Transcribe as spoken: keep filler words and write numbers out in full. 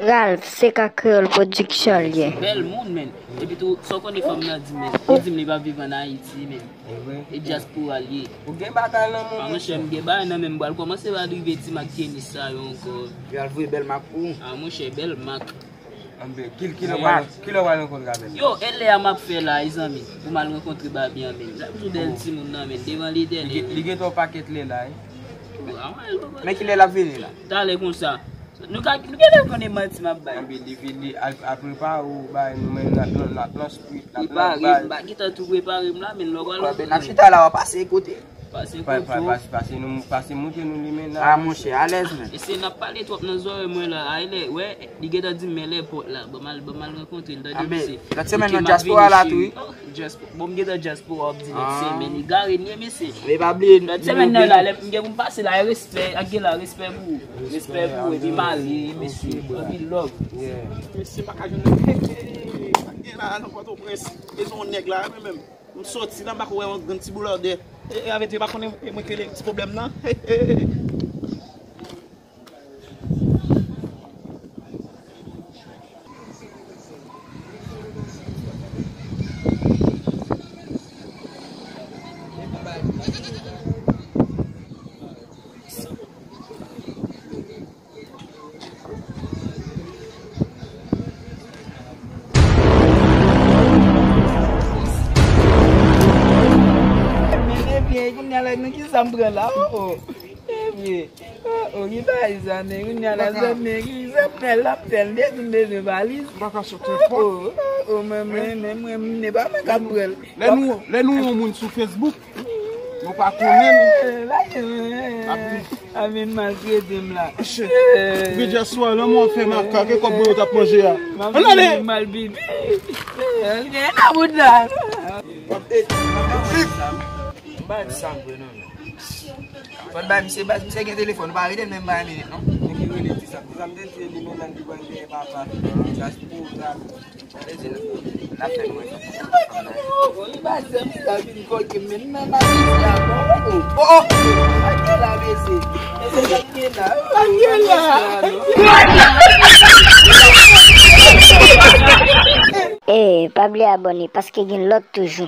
Ralph, se ka Kreyòl Production l ye. Bèl moun, men. Epi tou, sa w konnen fanm nan di, men. Li di m li pa viv ann Ayiti, men. E vre? E dyaspora l ye. Ou gen bagay nan men w, monchè, m gen bagay nan men m. M pral kòmanse pa drive ti mak tenis sa yo ankò. Yo al voye bèl mak pou ou. Ah, monchè, bèl mak. Anben, ki, ki lè w pral, ki lè w pral rankontre avè l? Yo, e lè a m ap fè la, mezanmi. Pou m al rankontre Babi an, men. L ap tou dèyè timoun nan, men. Devan li dèyè. Li gen, li gen twòp pakèt lè la, wi. Men ki lè l ap vini la? Talè konsa. Nou ka, nou genlè konnen manti m ap bay. Anben, li vini, al, al prepare w, bay, nou menm n ap, n ap nan street, n ap nan bal. Prepare m, m pa gentan tou prepare m la, men lè w pral rankontre. N ap chita la, w ap pase kote. Pase kote. Pase, pase, nou, pase moute nou limen la. Ah, monchè, alèz, men. E se n ap pale twòp nan zòrèy mwen la. Ay, lè, wè, li gentan di m men lè pòt la. Ban m al, ban m al rankontre l, tande, mesye. Lòt semèn nan dyaspora la tou, wi. Dyaspora. Bon, m gentan dyaspora, w ap di lòt semèn. Egare m ye, mesye. Men pa bliye. Lòt semèn nan la, lè m gen pou m pase la, respè, ak gen la, respè pou ou. Respè pou ou, epi m ale, mesye. Anpil love. Mesye, m pa ka jwenn. Pa gen la, nan Pòtoprens. E se yon nèg la, men menm. M soti la, m pa ko wè yon grenn ti boulòdè. E, e, avèti, pa konnen, e mwen ki rele ti pwoblèm nan. Men ebyen, kounye a la, nan ki sa m pran la? Oh, oh. Ebyen, oh, oh, ki bagay sa, men kounye a la, zanmi, ki sa m pran la, m fè l desann bezwen valiz. M pa ka soti fò. Oh, oh, oh, men, men, men, mwen, men, pa mwen k ap pran l. Lè nou, lè nou wè yon moun sou Facebook, nou pa konnen l. Amin maltrete m la. Ou gen dyaspora, lanmò ap fè makak, e kòb mwen yo t ap manje a. Ann ale! Mal bibi. Gen nan bout la. M pa di sa vre non, men. Fò n bay misye baz, misye gen telefòn, nou pa rele l menm bay minit non. Nèg ki rele Ti Sam, Ti Sam te di li menm nan li pral genyen papa. Dyaspora. N ap fè nou wè. Oh, oh. Ak la, mesye. Ak la. Eh, pa bliye abòne, paske gen lòt toujou.